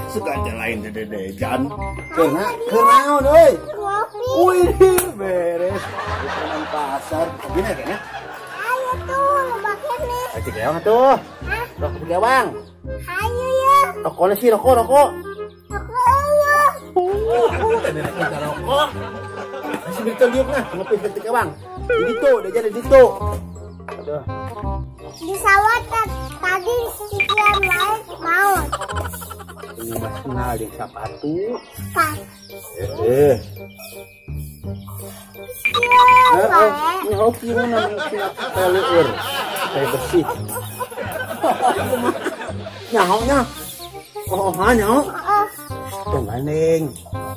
Suka aja lain dedejan. Kenaon euy. Wih, beres. Di pasar. Gini kayaknya. Ayo tuh, lebak ini. Ayo cikeong tuh. Hah? Rokok cikeong. Ayo ya. Rokoknya sih rokok. Rokok ayo. Tadi rek minta rokok. Masih berita liuk nah, ngopi ke cikeong. Di ditu, dejan di ditu. Aduh. Di sawah tadi sekian lain mau. Ini mas kenal jeung sepatu. Pak. Ini hoki mana teleur. Kayak bersih. Nyaho nya. Oh, nyaho. Tong gandeng.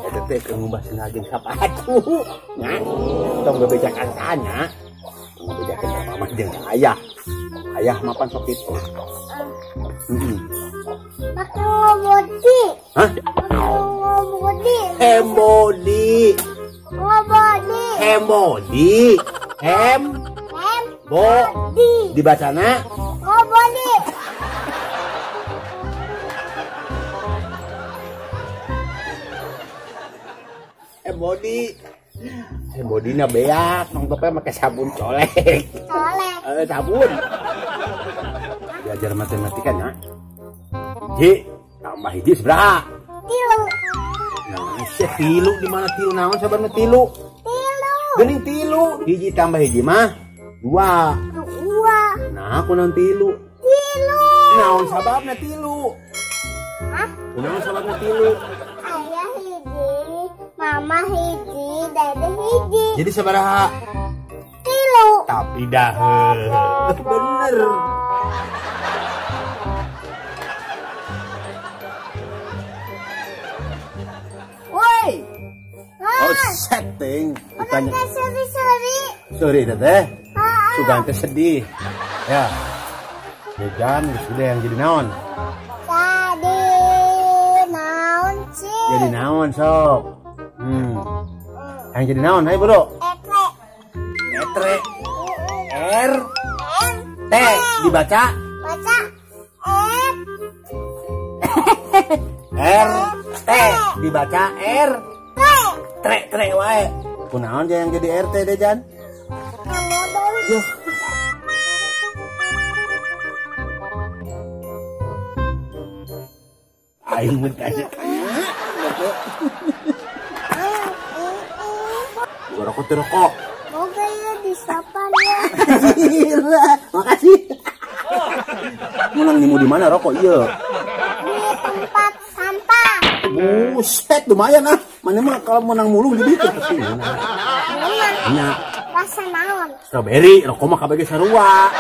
Eta teh keur ngumbah sendal jeung sepatu. Nya. Tong bebejakan tanya. Tong bebejakan ka mama jeung ka ayah. Ayah mapan sok kitu. Heeh. Pakai ngobodi. Hah? Ngobodi. Hembodi. Ngobodi. Hembodi. Hem. Hem. Bo. Di. Dibacana? Ngobodi. Hembodi. Hembodina beak, nongtopnya pakai sabun colek. Colek. Sabun. Belajar matematika nya. Hiji tambah hiji sabaraha? Tilu. Nah, sia tilu di mana tilu naon sabarna tilu? Tilu. Geuning tilu. Hiji tambah hiji mah dua. Dua. Nah, kunaon tilu? Tilu. Naon sababna tilu? Hah? Kunaon sababna tilu? Ayah hiji, mama hiji, dede hiji. Jadi sabaraha? Tilu. Tapi dah bener. Woi. Oh, setting. Ditanya. Seri. Sorry teteh. Sugan teh sedih. Ya. Dejan sudah yang jadi naon? Jadi naon sih? Jadi naon sok. Yang jadi naon, ayo bro. Etre. Etre. R. T dibaca. Baca. R. R T dibaca R. T. Tre tre wae. Kunaon yang jadi RT Dejan? Yo. Aing mun tanya. Gua rokok tuh rokok. Moga ya disapan ya. Gila, makasih. Menang nemu di mana rokok iya? Di tempat sampah. Buset, lumayan ah. Mana mah kalau menang mulu jadi itu pasti. Menang. Nya. Rasa naon? Strawberry, rokok mah kabeh sarua.